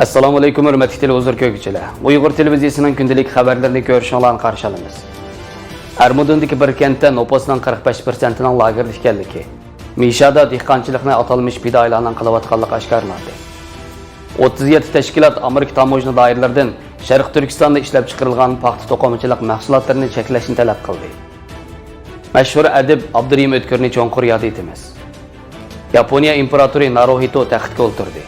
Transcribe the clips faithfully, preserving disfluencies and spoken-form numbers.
ئەسسالامۇ ئەلەيكۇم، ھۆرمەتلىك تېلېۋىزور كۆرگۈچىلەر. ئۇيغۇر تېلېۋىزىيىسىنىڭ كۈندىلىك خەۋەرلىرىنى كۆرۈشۈڭلارنى قارشى ئالىمىز. ئەرمۇدۇندىكى بىر كەنتتە نوپۇسنىڭ قىرىق بەش پىرسەنتىنىڭ لاگېردا ئىكەنلىكى، مىشادا دېھقانچىلىقنى ئاتالمىش پىدائىيلارنىڭ قىلىۋاتقانلىقى ئاشكارىلاندى. ئوتتۇز يەتتە تەشكىلات ئامېرىكا تاموژنا دائىرىلىرىدىن شەرقىي تۈركىستاندا ئىشلەپچىقىرىلغان پاختا توقۇمىچىلىق مەھسۇلاتلىرىنى چەكلەشنى تەلەپ قىلدى. مەشھۇر ئەدىب ئابدۇرېھىم ئۆتكۈرنى چوڭقۇر ياد ئېتىمىز. ياپونىيە ئىمپېراتورى ناروھىتو تەختكە ئولتۇردى.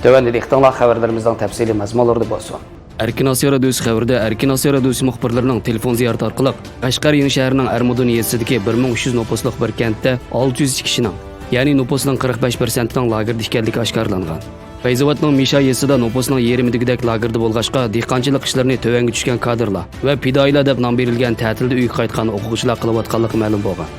تۆۋەندە دىققىتىڭلار خەۋەرلىرىمىزنىڭ تەپسىلىي مەزمۇنلىرىدا بولسۇن. ئەركىن ئاسىيا رادىيوسى خەۋىرىدە ئەركىن ئاسىيا رادىيوسى مۇخبىرلىرىنىڭ تېلېفون زىيارىتى ئارقىلىق قەشقەر يېڭىشەھىرىنىڭ ئەرمۇدۇن يېزىسىدىكى بىر مىڭ ئۈچ يۈز نوپۇسلۇق بىر كەنتتە ئالتە يۈز كىشىنىڭ، يەنى نوپۇسنىڭ قىرىق بەش پىرسەنتىنىڭ لاگېردا ئىكەنلىكى ئاشكارىلانغان. پەيزاۋاتنىڭ مىشا يېزىسىدا نوپۇسنىڭ يېرىمى دېگۈدەك لاگېردا بولغاچقا، دېھقانچىلىق ئىشلىرىنى تۆۋەنگە چۈشكەن كادىرلار ۋە پىدائىيلار دەپ نام بېرىلگەن تەتىلدە ئۆيگە قايتقان ئوقۇغۇچىلار قىلىۋاتقانلىقى مەلۇم بولغان.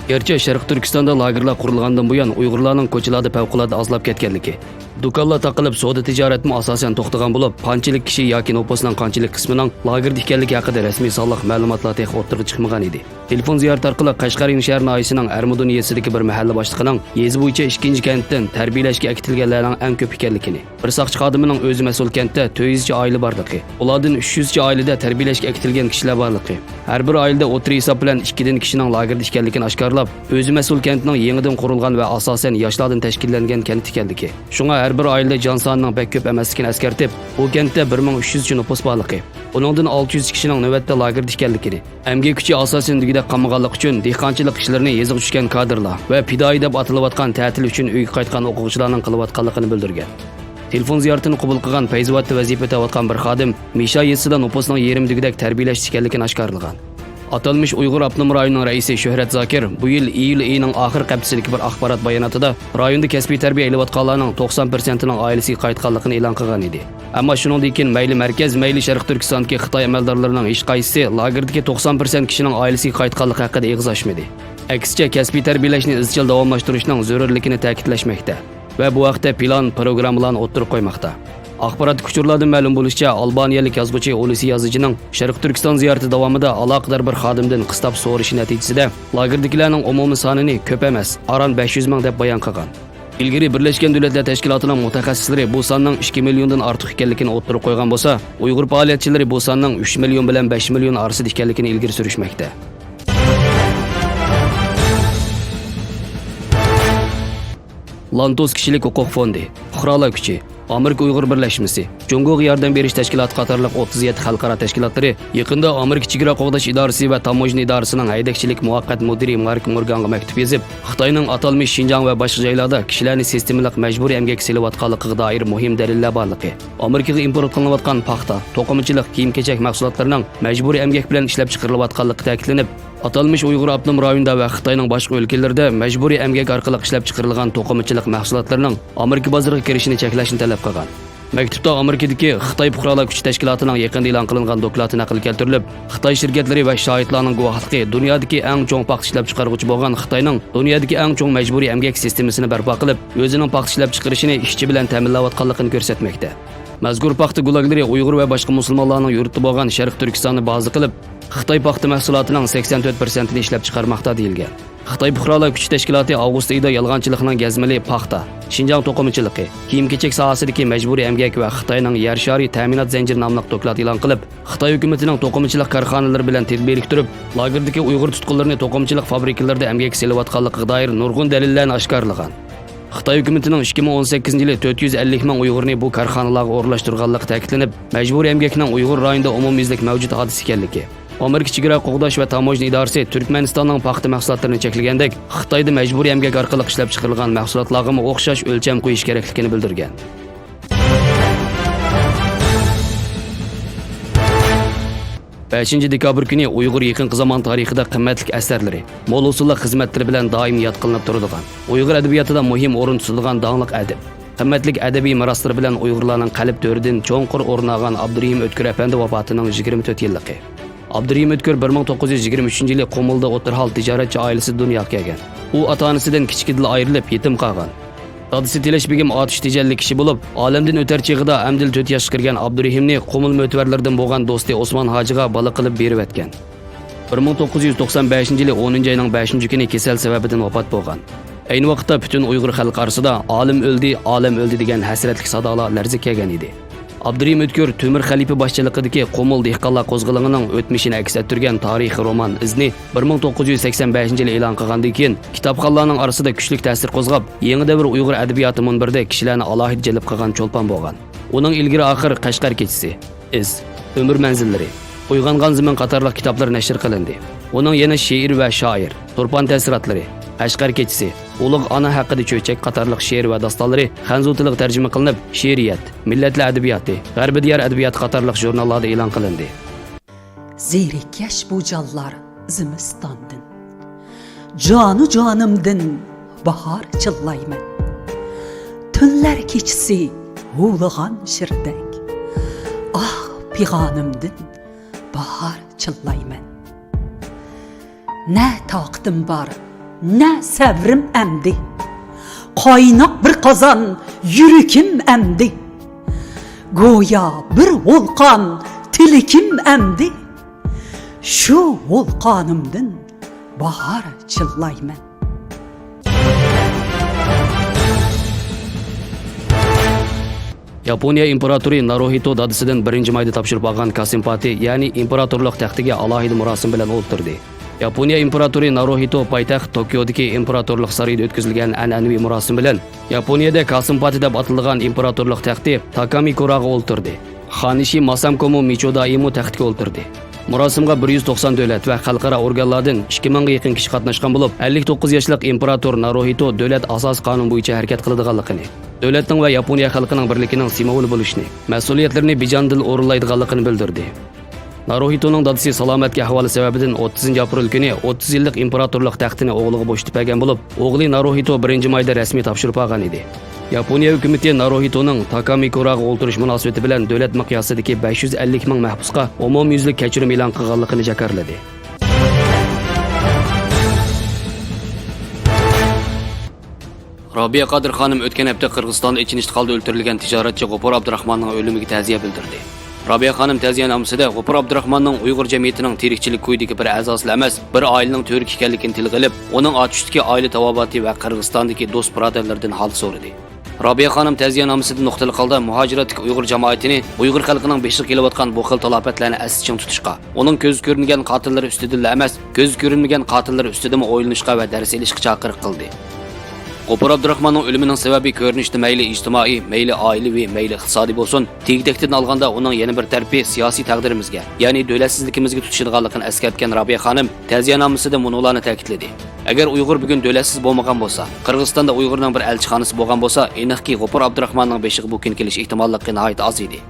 گەرچە شەرقىي تۈركىستاندا لاگېرلار قۇرۇلغاندىن بۇيان ئۇيغۇرلارنىڭ كوچىلاردا پەۋقۇلئاددە ئازلاپ كەتكەنلىكى، دۇكانلار تاقىلىپ، سودا تىجارەتمۇ ئاساسەن توختىغان بولۇپ، قانچىلىك كىشى ياكى نوپۇسنىڭ قانچىلىك قىسمىنىڭ لاگېردا ئىكەنلىكى ھەققىدە رەسمىي سانلىق مەلۇماتلار تېخى ئوتتۇرىغا چىقمىغان ئىدى. تېلېفون زىيارىتى ئارقىلىق قەشقەر يېڭىشەھەر ناھىيەسىنىڭ ئەرمۇدۇن يېزىسىدىكى بىر مەھەللە باشلىقىنىڭ يېزا بويىچە ئىككىنچى كەنتتىن تەربىيەلەشكە ئەكېتىلگەنلەرنىڭ ئەڭ كۆپ ئىكەنلىكىنى، بىر ساقچى خادىمىنىڭ ئۆزى مەسئۇل كەنتتە تۆت يۈزچە ئائىلە بارلىقى، ئۇلاردىن ئۈچ يۈزچە ئائىلىدە تەربىيەلەشكە ئەكېتىلگەن كىشىلەر بارلىقى، ھەر بىر ئائىلىدە ئوتتۇرا ھېساب بىلەن ئىككىدىن كىشىنىڭ لاگېردا ئىكەنلىكىنى ئاشكارىلاپ، ئۆزى مەسئۇل كەنتنىڭ يېڭىدىن قۇرۇلغان ۋە ئاساسەن ياشلاردىن تەشكىللەنگەن كەنت ئىكەنلىكى، شۇڭا ھەر بىر ئائىلىدە جان سانىنىڭ بەك كۆپ ئەمەسلىكىنى ئەسكەرتىپ، بۇ كەنتتە بىر مىڭ ئۈچ يۈزچە نوپۇس بارلىقى، ئۇنىڭدىن ئالتە يۈز كىشىنىڭ نۆۋەتتە لاگېردا ئىكەنلىكىنى، ئەمگەك كۈچى ئاساسەن دېگۈدەك قالمىغانلىقى ئۈچۈن دېھقانچىلىق ئىشلىرىنى يېزىغا چۈشكەن كادىرلار ۋە پىدائىي دەپ ئاتىلىۋاتقان تەتىل ئۈچۈن ئۆيگە قايتقان ئوقۇغۇچىلارنىڭ قىلىۋاتقانلىقىنى بىلدۈرگەن. تېلېفون زىيارىتىنى قوبۇل قىلغان پەيزاۋاتتا ۋەزىپە ئۆتەۋاتقان بىر خادىم مىشا يېزىسىدا نوپۇسنىڭ يېرىمى دېگۈدەك تەربىيەلەشتە ئىكەنلىكىنى ئاشكارىلىغان. ئاتالمىش ئۇيغۇر ئاپتونوم رايونىنىڭ رەئىسى شۆھرەت زاكىر بۇ يىل ئىيۇل ئېيىنىڭ ئاخىرقى ھەپتىسىدىكى بىر ئاخبارات باياناتىدا رايوندا كەسپىي تەربىيە ئېلىۋاتقانلارنىڭ توقسان پىرسەنتىنىڭ ئائىلىسىگە قايتقانلىقىنى ئېلان قىلغان ئىدى. ئەمما شۇنىڭدىن كېيىن مەيلى مەركەز، مەيلى شەرقىي تۈركىستاندىكى خىتاي ئەمەلدارلىرىنىڭ ھېچقايسىسى لاگېردىكى توقسان پىرسەنت كىشىنىڭ ئائىلىسىگە قايتقانلىقى ھەققىدە ئېغىز ئاچمىدى. ئەكسىچە، كەسپىي تەربىيەلەشنى ئىزچىل داۋاملاشتۇرۇشنىڭ زۆرۈرلۈكىنى تەكىتلەشمەكتە ۋە بۇ ھەقتە پىلان، پىروگراممىلارنى ئوتتۇرىغا قويماقتا. ئاخباراتتا ئۇچۇرلاردىن مەلۇم بولۇشىچە، ئالبانىيەلىك يازغۇچى ئۇلۇسى يازىچىنىڭ شەرقىي تۈركىستان زىيارىتى داۋامىدا ئالاقىدار بىر خادىمدىن قىستاپ سورىشى نەتىجىسىدە، لاگېردىكىلەرنىڭ ئومۇمىي سانىنى كۆپ ئەمەس، ئاران بەش يۈز مىڭ دەپ بايان قىلغان. ئىلگىرى بىرلەشكەن دۆلەتلەر تەشكىلاتىنىڭ مۇتەخەسسىسلىرى بۇ ساننىڭ ئىككى مىليوندىن ئارتۇق ئىكەنلىكىنى ئوتتۇرىغا قويغان بولسا، ئۇيغۇر پائالىيەتچىلىرى بۇ ساننىڭ ئۈچ مىليون بىلەن بەش مىليون ئارىسىدا ئىكەنلىكىنى ئىلگىرى سۈرۈشمەكتە. لانتوس كىشىلىك ھوقۇق فوندى، پۇقرالار كۈچى، ئامېرىكا ئۇيغۇر بىرلەشمىسى، جۇڭگوغا ياردەم بېرىش تەشكىلاتى قاتارلىق ئوتتۇز يەتتە خەلقئارا تەشكىلاتلىرى يېقىندا ئامېرىكا چېگرا قوغداش ئىدارىسى ۋە تاموژنا ئىدارىسىنىڭ ھەيدەكچىلىك مۇۋەققەت مۇدىرى مارك مورگانغا مەكتۇپ يېزىپ، خىتاينىڭ ئاتالمىش شىنجاڭ ۋە باشقا جايلاردا كىشىلەرنى سىستېمىلىق مەجبۇرىي ئەمگەككە سېلىۋاتقانلىقىغا دائىر مۇھىم دەلىللەر بارلىقى، ئامېرىكىغا ئىمپورت قىلىنىۋاتقان پاختا، توقۇمىچىلىق، كىيىم-كېچەك مەھسۇلاتلىرىنىڭ مەجبۇرىي ئەمگەك بىلەن ئىشلەپچىقىرىلىۋاتقانلىقى تەكىتلىنىپ، ئاتالمىش ئۇيغۇر ئاپتونوم رايونىدا ۋە خىتاينىڭ باشقا ئۆلكىلىرىدە مەجبۇرىي ئەمگەك ئارقىلىق ئىشلەپچىقىرىلغان توقۇمىچىلىق مەھسۇلاتلىرىنىڭ ئامېرىكا بازىرىغا كىرىشىنى چەكلەشنى تەلەپ قىلغان. مەكتۇپتا ئامېرىكىدىكى خىتاي پۇقرالار كۈچى تەشكىلاتىنىڭ يېقىندا ئېلان قىلىنغان دوكلاتى نەقىل كەلتۈرۈلۈپ، خىتاي شىركەتلىرى ۋە شاھىتلارنىڭ گۇۋاھلىقى دۇنيادىكى ئەڭ چوڭ پاختا ئىشلەپچىقارغۇچى بولغان خىتاينىڭ دۇنيادىكى ئەڭ چوڭ مەجبۇرىي ئەمگەك سىستېمىسىنى بەرپا قىلىپ، ئۆزىنىڭ پاختا ئىشلەپچىقىرىشىنى ئىشچى بىلەن تەمىنلەۋاتقانلىقىنى كۆرسەتمەكتە. مەزكۇر پاختا گۇلاگلىرى ئۇيغۇر ۋە باشقا مۇسۇلمانلارنىڭ يۇرتى بولغان شەرقىي تۈركىستاننى بازا قىلىپ، خىتاي پاختا مەھسۇلاتىنىڭ سەكسەن تۆت پىرسەنتىنى ئىشلەپچىقارماقتا دېيىلگەن. خىتاي پۇقرالار كۈچى تەشكىلاتى ئاۋغۇست ئېيىدا يالغانچىلىقنىڭ گەزمىلى پاختا، شىنجاڭ توقۇمىچىلىقى، كىيىم-كېچەك ساھەسىدىكى مەجبۇرىي ئەمگەك ۋە خىتاينىڭ يەر شارى تەمىنات زەنجىرى ناملىق دوكلات ئېلان قىلىپ، خىتاي ھۆكۈمىتىنىڭ توقۇمىچىلىق كارخانىلىرى بىلەن تىل بىرىكتۈرۈپ، لاگېردىكى ئۇيغۇر تۇتقۇنلىرىنى توقۇمىچىلىق فابرىكىلىرىدا ئەمگەككە سېلىۋاتقانلىقىغا دائىر نۇرغۇن دەلىللەرنى ئاشكارىلىغان. خىتاي ھۆكۈمىتىنىڭ ئىككى مىڭ ئون سەككىزىنچى يىلى تۆت يۈز ئەللىك مىڭ ئۇيغۇرنى بۇ كارخانىلارغا ئورۇنلاشتۇرغانلىقى تەكىتلىنىپ، مەجبۇرىي ئەمگەكنىڭ ئۇيغۇر رايونىدا ئومۇميۈزلۈك مەۋجۇت ھادىسە ئىكەنلىكى، ئامېرىكا چېگرا قوغداش ۋە تاموژنا ئىدارىسى تۈركمەنىستاننىڭ پاختا مەھسۇلاتلىرىنى چەكلىگەندەك، خىتايدا مەجبۇرىي ئەمگەك ئارقىلىق ئىشلەپچىقىرىلغان مەھسۇلاتلارغىمۇ ئوخشاش ئۆلچەم قويۇش كېرەكلىكىنى بىلدۈرگەن. بەشىنچى دېكابىر كۈنى ئۇيغۇر يېقىنقى زامان تارىخىدا قىممەتلىك ئەسەرلىرى، مول ھوسۇللۇق خىزمەتلىرى بىلەن دائىم ياد قىلىنىپ تۇرىدىغان، ئۇيغۇر ئەدەبىياتىدا مۇھىم ئورۇن تۇتىدىغان داڭلىق ئەدىب، قىممەتلىك ئەدەبىي مىراسلىرى بىلەن ئۇيغۇرلارنىڭ قەلب تۆرىدىن چوڭقۇر ئورۇن ئالغان ئابدۇرېھىم ئۆتكۈر ئەپەندى ۋاپاتىنىڭ يىگىرمە تۆت يىللىقى. ئابدۇرېھىم ئۆتكۈر بىر مىڭ توققۇز يۈز يىگىرمە ئۈچىنچى يىلى قۇمۇلدا ئوتتۇرا ھال تىجارەتچى ئائىلىسىدە دۇنياغا كەلگەن. ئۇ ئاتا-ئانىسىدىن كىچىكىدىلا ئايرىلىپ، يېتىم قالغان. دادىسى تىلەش بېگىم ئاتۇش تېجەللىك كىشى بولۇپ، ئالەمدىن ئۆتەر چېغىدا ئەمدىلا تۆت ياشقا كىرگەن ئابدۇرېھىمنى قۇمۇل مۆتىۋەرلىرىدىن بولغان دوستى ئوسمان ھاجىغا بالا قىلىپ بېرىۋەتكەن. بىر مىڭ توققۇز يۈز توقسان بەشىنچى يىلى ئونىنچى ئاينىڭ بەشىنچى كۈنى كېسەل سەۋەبىدىن ۋاپات بولغان. ئەينى ۋاقىتتا پۈتۈن ئۇيغۇر خەلقى ئارىسىدا «ئالىم ئۆلدى، ئالەم ئۆلدى» دېگەن ھەسرەتلىك سادالار لەرزىگە كەلگەن ئىدى. ئابدۇرېھىم ئۆتكۈر تۆمۈر خەلىپە باشچىلىقىدىكى قۇمۇل دېھقانلار قوزغىلىڭىنىڭ ئۆتمۈشىنى ئەكس ئەتتۈرگەن تارىخىي رومان ئىزنى بىر مىڭ توققۇز يۈز سەكسەن بەشىنچى يىلى ئېلان قىلغاندىن كېيىن، كىتابخانلارنىڭ ئارىسىدا كۈچلۈك تەسىر قوزغاپ، يېڭى دەۋر ئۇيغۇر ئەدەبىياتى مۇنبىرىدە كىشىلەرنى ئالاھىدە جەلپ قىلغان چولپان بولغان. ئۇنىڭ ئىلگىرى ئاخىر «قەشقەر كېچىسى»، «ئىز»، «ئۆمۈر مەنزىللىرى»، «ئويغانغان زېمىن» قاتارلىق كىتابلىرى نەشر قىلىندى. ئۇنىڭ يەنە «شېئىر ۋە شائىر»، «تۇرپان تەسىراتلىرى»، «قەشقەر كېچىسى»، «ئۇلۇغ ئانا ھەققىدە چۆچەك» قاتارلىق شېئىر ۋە داستانلىرى خەنزۇ تىلىغا تەرجىمە قىلىنىپ، «شېئىرىيەت»، «مىللەتلەر ئەدەبىياتى»، «غەربىي دىيار ئەدەبىياتى» قاتارلىق ژۇرناللاردا ئېلان قىلىندى. زېرىككەچ بۇ جانلار زىمىستاندىن، جانۇ جانىمدىن باھار چىللايمەن. تۈنلەر كېچىسى ھۇۋلىغان شىردەك، ئاھ، پىغانىمدىن باھار چىللايمەن. نە تاقىتىم بار، نە سەۋرىم ئەمدى. قايناق بىر قازان يۈرىكىم ئەمدى. گويا بىر ۋولقان تىلىكىم ئەمدى. شۇ ۋولقانىمدىن باھار چىللايمەن. ياپونىيە ئىمپېراتورى ناروھىتو دادىسىدىن بىرىنچى مايدا تاپشۇرۇپ ئالغان كاسىمپاتى، يەنى ئىمپېراتورلۇق تەختىگە ئالاھىدە مۇراسىم بىلەن ئولتۇردى. ياپونىيە ئىمپېراتورى ناروھىتو پايتەخت توكيودىكى ئىمپېراتورلۇق سارىيىدا ئۆتكۈزۈلگەن ئەنئەنىۋى مۇراسىم بىلەن ياپونىيەدە كاسىمپاتى دەپ ئاتىلىدىغان ئىمپېراتورلۇق تەختى تاكامىكۇراغا ئولتۇردى. خانىشى ماسامكومۇ مىچودائىمۇ تەختكە ئولتۇردى. مۇراسىمغا بىر يۈز توقسان دۆلەت ۋە خەلقئارا ئورگانلاردىن ئىككى مىڭغا يېقىن كىشى قاتناشقان بولۇپ، ئەللىك توققۇز ياشلىق ئىمپېراتور ناروھىتو دۆلەت ئاساسىي قانۇن بويىچە ھەرىكەت قىلىدىغانلىقىنى، دۆلەتنىڭ ۋە ياپونىيە خەلقىنىڭ بىرلىكىنىڭ سىمۋولى بولۇشىنى، مەسئۇلىيەتلىرىنى بىجانىدىل ئورۇنلايدىغانلىقىنى بىلدۈردى. ناروھىتونىڭ دادىسى سالامەتلىك ئەھۋالى سەۋەبىدىن ئوتتۇزىنچى ئاپرېل كۈنى ئوتتۇز يىللىق ئىمپېراتورلۇق تەختىنى ئوغلىغا بوشىتىپ بەرگەن بولۇپ، ئوغلى ناروھىتو بىرىنچى مايدا رەسمىي تاپشۇرۇپ ئالغان ئىدى. ياپونىيە ھۆكۈمىتى ناروھىتونىڭ تاكامىكۇراغا ئولتۇرۇش مۇناسىۋىتى بىلەن دۆلەت مىقياسىدىكى بەش يۈز ئەللىك مىڭ مەھبۇسقا ئومۇميۈزلۈك كەچۈرۈم ئېلان قىلغانلىقىنى جاكارلىدى. رابىيە قادىر خانىم ئۆتكەن ھەپتە قىرغىزىستاندا ئېچىنىشلىق ھالدا ئۆلتۈرۈلگەن تىجارەتچى غوپۇر ئابدۇراخماننىڭ ئۆلۈمىگە تەزىيە بىلدۈردى. رابىيە خانىم تەزىيەنامىسىدە غوپۇر ئابدۇراخماننىڭ ئۇيغۇر جەمئىيىتىنىڭ تىرىكچىلىك كويىدىكى بىر ئەزاسىلا ئەمەس، بىر ئائىلىنىڭ تۈۋرۈكى ئىكەنلىكىنى تىلغا ئېلىپ، ئۇنىڭ ئاتۇشتىكى ئائىلە تاۋابىئاتى ۋە قىرغىزىستاندىكى دوست-بۇرادەرلىرىدىن ھال سورىدى. رابىيە خانىم تەزىيەنامىسىدە نۇقتىلىق ھالدا مۇھاجىرەتتىكى ئۇيغۇر جامائىتىنى ئۇيغۇر خەلقىنىڭ بېشىغا كېلىۋاتقان بۇ خىل تالاپەتلەرنى ئەستە چىڭ تۇتۇشقا، ئۇنىڭ كۆزگە كۆرۈنگەن قاتىللىرى ئۈستىدىنلا ئەمەس، كۆزگە كۆرۈنمىگەن قاتىللىرى ئۈستىدىمۇ ئويلىنىشقا ۋە دەرس ئېلىشقا چاقىرىق قىلدى. غوپۇر ئابدۇراخماننىڭ ئۆلۈمىنىڭ سەۋەبى كۆرۈنۈشىدە مەيلى ئىجتىمائىي، مەيلى ئائىلىۋى، مەيلى ئىقتىسادىي بولسۇن، تېگى-تەكتىدىن ئالغاندا ئۇنىڭ يەنە بىر تەرىپى سىياسىي تەقدىرىمىزگە، يەنى دۆلەتسىزلىكىمىزگە تۇتىشىدىغانلىقىنى ئەسكەرتكەن رابىيە خانىم تەزىيەنامىسىدە مۇنۇلارنى تەكىتلىدى. ئەگەر ئۇيغۇر بۈگۈن دۆلەتسىز بولمىغان بولسا، قىرغىزىستاندا ئۇيغۇرنىڭ بىر ئەلچىخانىسى بولغان بولسا، ئېنىقكى، غوپۇر ئابدۇراخماننىڭ بېشىغا بۇ كۈن كېلىش ئېھتىماللىقى ناھايىتى ئاز ئىدى.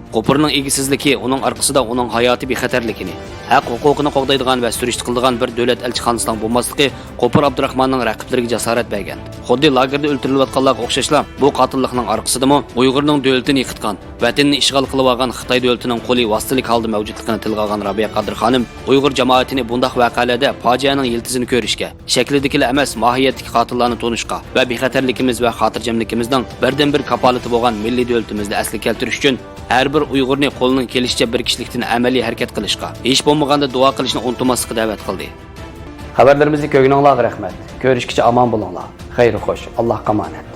غوپۇرنىڭ ئىگىسىزلىكى، ئۇنىڭ ئارقىسىدا ئۇنىڭ ھاياتىي بىخەتەرلىكىنى، ھەق-ھوقۇقىنى قوغدايدىغان ۋە سۈرۈشتە قىلىدىغان بىر دۆلەت ئەلچىخانىسىنىڭ بولماسلىقى غوپۇر ئابدۇراخماننىڭ رەقىبلىرىگە جاسارەت بەرگەن. خۇددى لاگېردا ئۆلتۈرۈلۈۋاتقانلارغا ئوخشاشلا، بۇ قاتىللىقنىڭ ئارقىسىدىمۇ ئۇيغۇرنىڭ دۆلىتىنى يىقىتقان، ۋەتىنىنى ئىشغال قىلىۋالغان خىتاي دۆلىتىنىڭ قولى ۋاسىتىلىك ھالدا مەۋجۇتلۇقىنى تىلغا ئالغان رابىيە قادىر خانىم ئۇيغۇر جامائىتىنى بۇنداق ۋەقەلەردە پاجىئەنىڭ يىلتىزىنى كۆرۈشكە، شەكلىدىكىلا ئەمەس، ماھىيەتتىكى قاتىللارنى تونۇشقا ۋە بىخەتەرلىكىمىز ۋە خاتىرجەملىكىمىزنىڭ بىردىنبىر كاپالىتى بولغان مىللىي دۆلىتىمىزنى ئەسلىگە كەلتۈرۈش ئۈچۈن ھەر بىر ئۇيغۇرنى قولىنىڭ كېلىشىچە بىر كىشىلىكتىن ئەمەلىي ھەرىكەت قىلىشقا، ھېچ بولمىغاندا دۇئا قىلىشنى ئۇنتۇماسلىققا دەۋەت قىلدى. خەۋەرلىرىمىزنى كۆرگىنىڭلارغا رەھمەت. كۆرۈشكىچە ئامان بولۇڭلار. خەير خوش. ئاللاھقا ئامانەت.